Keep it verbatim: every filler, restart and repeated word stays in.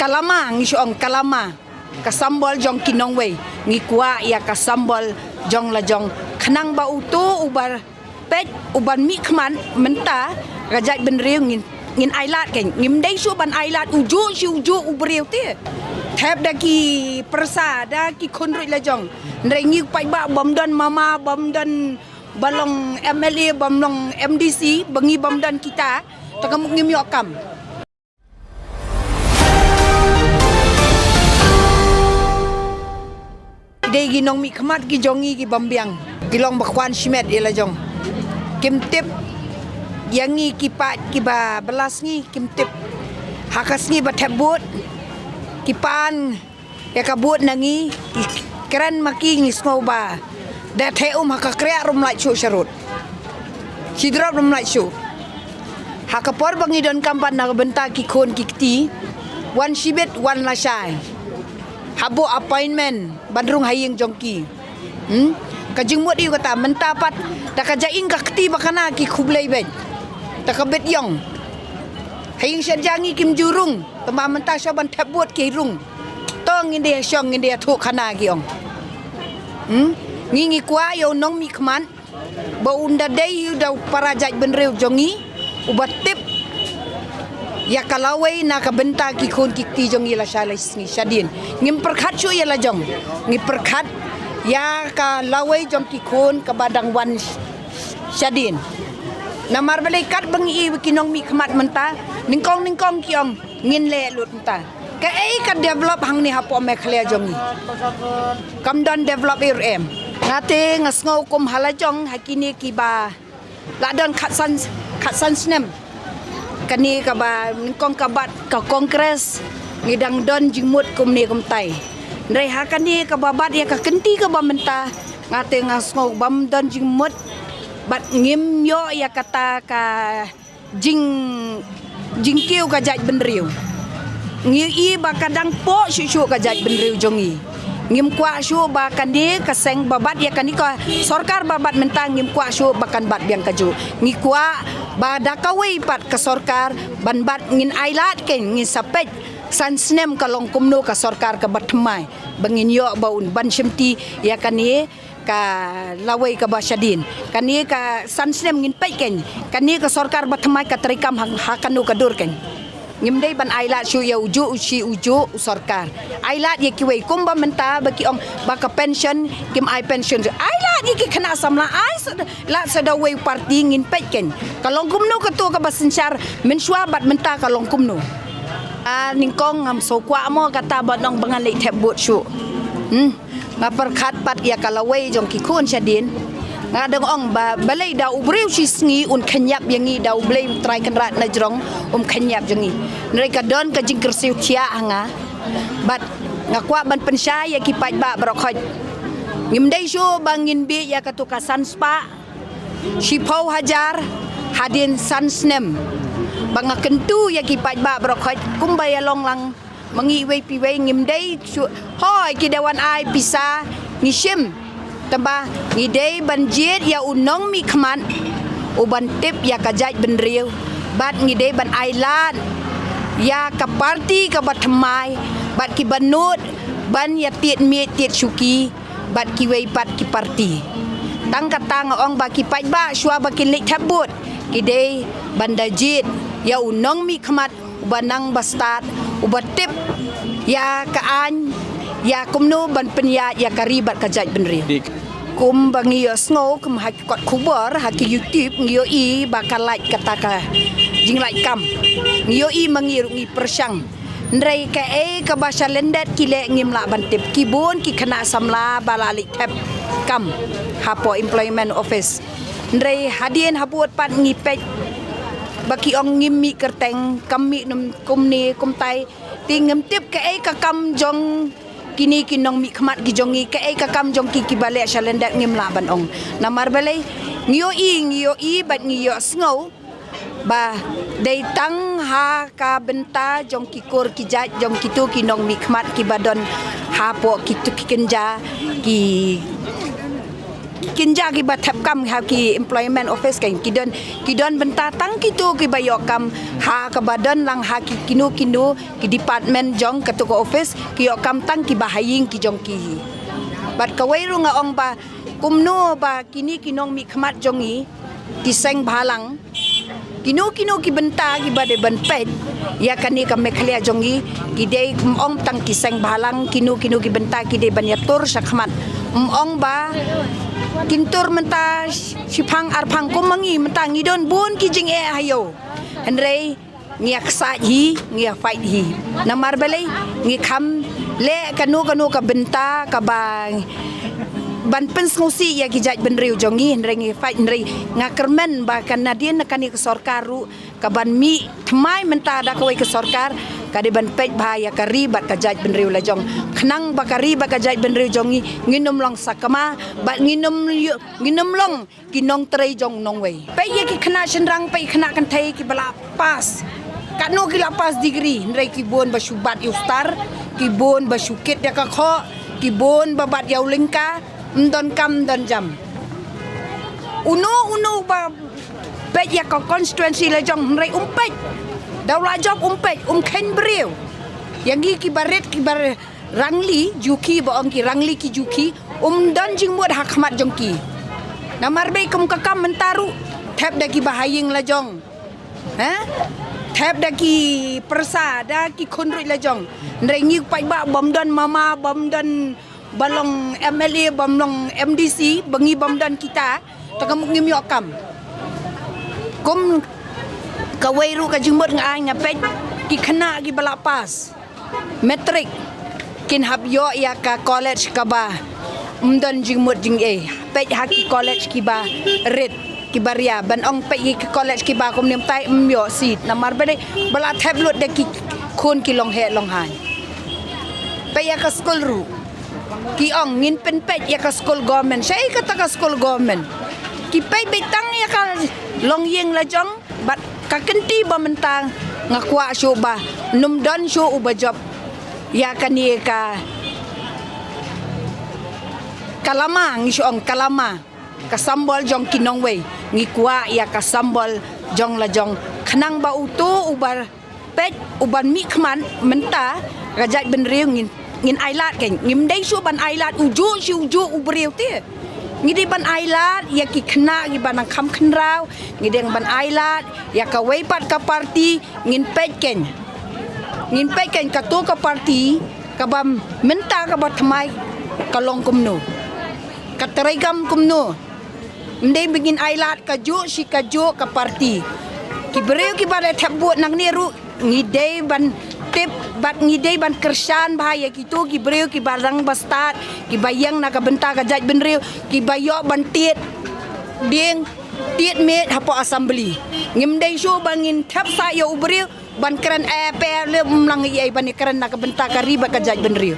Ka lama, ngi shu ong ka lama, ka symbol jong ki nongwei. Ngi kwah ïa ka symbol jong la jong, khnang ba uto uba peit, uban mih khmat mynta ka jaitbynriew, ngin, ngin ailad kein. Ngim dei shuh ban ailad ujuh shi ujuh u briew te. Thep da ki pyrsa, da ki khun ruh la jong. Hynrei ngi paidbah bym don mama, bym don ba long M L A, bym long M D C, ba ngi bym don kita, te ka mut ngim ïoh kam. Ki dei ki nongmihkhmat ki jong ngi ki bym biang, ki long ba khwan shimet ïa la jong. Kim tip ïa ngi ki paid kiba bylla sngi, kim tip. Ha ka sngi ba thep vote, ki pan ïa ka vote na ngi, ki kren ma ki, ngi sngew ba da theh um ha ka kriah ruh ym lait shuh sharud. Shi drop ruh ym lait shuh. Ha ka por ba ngi donkam pat na ka bynta ki khun ki kti, wan shibit wan lashai, hap buh appointment ban rung ha ïing jong ki. Hmm? Ka jingmut aïu kata, mynta pat da ka jingim ka kti ba kana ki khublei beit, da ka bit ïong. Ha ïing shet ja ngi kim ju rung, tangba mynta shuwa ban thep vote ki rung. To ngin dei ha shong, ngin dei ha thuh khana, ki ong. Hmm? Ngi, ngi kwah ïa u nongmihkhmat ba un da dei u da u para jaitbynriew jong ngi, uba tip ïa ka lawei na ka bynta ki khun ki kti jong ngi lashai la sngi shadien. Ngim pyrkhat shuh ïa la jong, ngi pyrkhat ïa ka lawei jong ki khun kaba dang wan shadien. Namar balei, katba ngi ïohi ki nongmihkhmat mynta, nyngkong nyngkong ki ong ngin leh lut mynta. Kaei ka develop hangne hapoh Meghalaya jong ngi? Kam don develop ei ruh em. Nga te nga sngew kum ha la jong, ha kine kiba la don khatsan, khatsan snem, kane kaba nyngkong ka bat ka Congress, ngi dang don jingmut kumne kumtai. Hynrei ha kane kaba bat ïa ka kynti kaba mynta, nga te nga sngew bym don jingmut, bad ngim ïoh ïa kata ka jing, jingkiew ka jaitbynriew. Ngi ïohi ba ka dang poh shuh shuh ka jaitbynriew jong ngi. Ngim kwah shuh ba kane ka seng ba bat ïa kane ka sorkar ba bat mynta, ngim kwah shuh ba kan bat biang kajuh. Ngi kwah ba da kawei pat ka sorkar ban bat, ngin ailad kein, ngin sa peit san snem ka long kumno ka sorkar kaba thymmai, ba ngin ïoh ba un ban shimti ïa kane ka lawei kaba shadien. Kane ka san snem ngin peit kein, kane ka sorkar ba thymmai ka treikam ha, ha kano ka dur kein. Ngim dei ban ailad shuh ïa ujuh u shi ujuh u sorkar. Ailad ïa kiwei, kumba mynta ba ki ong ba ka pension, kim ai pension. Ailad ïa ki khynnah samla, ai sa, lad sa da uwei u party, ngin peit kein ka long kumno kato kaba synshar mynshuwa bad mynta ka long kumno. Ah, nyngkong ngam sngewkwah mo kata ba ong ba ngan leit thep vote shuh. Hmm. Nga pyrkhat pat ïa ka lawei jong ki khun shadien. Nga dang ong ba balei da u briew shi sngi un khynñiap ïa ngi, da U Blei U Trai Kynrad na jrong um khynñiap ïa ngi. Hynrei ka don ka jingkyrsiew thiah ha nga. Bad nga kwah ban pynshai ïa ki paidbah baroh khoit. Ngim dei shuh ba ngin bih ïa kato ka san spah shiphew hajar hadien san snem. Ba nga kyntu ïa ki paidbah baroh khoit, kumba ïa long lang ma ngi iwei pa iwei, ngim dei shuh hoi ki da wan ai pisa ngi shim. Tangba ngi dei ban jied ïa u nongmihkhmat uban tip ïa ka jaitbynriew. Bad ngi dei ban ailad ïa ka party kaba thymmai, bad kiba nud ban ïa tied miej tied shuki bad kiwei pat ki party. Tang kata nga ong ba ki paidbah shuwa ba kin leit thep vote, ki dei ban da jied ïa u nongmihkhmat uba nang ba stad, uba tip ïa ka aiñ, ïa kumno ban pynïaid ïa ka ri bad ka jaitbynriew. Kumba ngi ïohsngew kum ha ki kot khubor, ha ki YouTube, ngi ïohi ba ka lait kata ka jinglait kam. Ngi ïohi ma ngi ruh ngi pyrshang. Hynrei kaei kaba sha lyndet ki leh ngim lah ban tip. Ki bun ki khynnah samla ba la leit thep kam hapoh Employment Office. Hynrei hadien habud pat ngi peit ba ki ong ngim mih kyrteng, kam mih num kumne kumtai. Te ngim tip kaei ka kam jong kine ki nongmihkhmat ki jong ngi, kaei ka kam jong ki kiba leh sha lyndet, ngim lah ban ong. Namar balei, ngi ïohi, ngi ïohi bad ngi ïohsngew ba dei tang ha ka bynta jong ki kur ki jait jong kito ki nongmihkhmat kiba don hapoh kito ki kynja, ki Kin ja kiba thep kam ha ki employment office kan ki don, ki don bynta tang kito kiba ïoh kam ha kaba don lang ha ki kino kino ki department jong kato ka office, ki ïoh kam tang kiba ha ïing ki jong ki hi. Bad kawei ruh nga ong ba kumno ba kine ki nongmihkhmat jong ngi, ki seng bhalang, kino kino ki bynta kiba dei ban peit ïa kane ka Meghalaya jong ngi, ki dei, ym ong tang ki seng bhalang, kino kino ki bynta ki dei ban ïatur shakhmat. Ym ong ba kin tur mynta shiphang arphang kum ma ngi, mynta ngi don bun ki jingeh ha ïew. Hynrei ngi ïa ksaid hi, ngi ïa fight hi. Namar balei? Ngi kham leh kano kano ka bynta kaba ban pynsngewsih ïa ki jaitbynriew jong ngi, hynrei ngi fight, hynrei nga kyrmen ba kan nadien na kane ka sorkar ruh kaban mih thymmai mynta da kawei ka sorkar, ka dei ban peit bha ïa ka ri bad ka jaitbynriew la jong. Khnang ba ka ri bad ka jaitbynriew jong ngi ngin ym long sakma, bad ngin ym ïoh, ngin ym long ki nongtrei jong nongwei. Peit ïa ki khynnah shynrang, peit khynnah kynthei kiba la pass. Katno ki la pass degree, hynrei ki bun ba shu bat ïa u star, ki bun ba shu kit ïa ka khoh, ki bun ba bat ïa u lyngka, ym don kam, ym don jam. Uno uno ba peit ïa ka constituency la jong, hynrei um peit. Da u la jop um peit, um kheiñ briew. Ïa ngi kiba rit, kiba rangli juki, ba ong ki rangli ki juki, um don jingmut ha khmat jong ki. Namar balei? Kum ka kam mynta ruh thep da kiba ha ïing la jong. Ha? Thep da ki pyrsa, da ki khun ruh la jong. Hynrei ngi paidbah bym don mama, bym don ba long M L A, bym long M D C, ba ngi bym don kita, te ka mut ngim ïoh kam. Kum kawei ruh ka jingmut nga ai, nga peit ki khynnah kiba la pass matric kin hap ïoh ïa ka college kaba ym don jingmut jingeh. Peit ha ki college kiba rit, kiba ria, ban ong peit ïa ki college kiba kumne mynta ym ïoh seat. Namar balei? Ba la thep lut da ki khun ki long heh long haiñ. Peit ïa ka skul ruh, ki ong ngin pynpeit ïa ka skul government. Shaei kata ka skul government? Ki peit beit tang ïa ka longïing la jong. Bad ka kynti ba mynta nga kwah shuh ba ym don shuh uba jop ïa kane ka, ka lama, ngi shu ong ka lama, ka symbol jong ki nongwei. Ngi kwah ïa ka symbol jong la jong, khnang ba uto uba peit, uban mihkhmat mynta ka jaitbynriew, ngin, ngin ailad kein. Ngim dei shuh ban ailad ujuh shi ujuh u briew te. Ngi dei ban ailad ïa ki khynnah kiba nang kham khynraw. Ngi dei ban ailad ïa kawei pat ka party. Ngin peit kein, ngin peit kein kato ka party kaba mynta kaba thymmai ka long kumno, ka trei kam kumno. Ym dei ba ngin ailad kajuh shi kajuh ka party. Ki briew kiba la thep vote nangne ruh ngi dei ban tip bad ngi dei ban kyrshan bha ïa kito ki briew kiba rang ba stad, kiba ïeng na ka bynta ka jaitbynriew, kiba ïoh ban tied dieng tied miej hapoh assembly. Ngim dei shuh ba ngin thep sah ïa u briew ban kren eh peh leh, ym lang ïa ban kren na ka bynta ka ri bad ka jaitbynriew.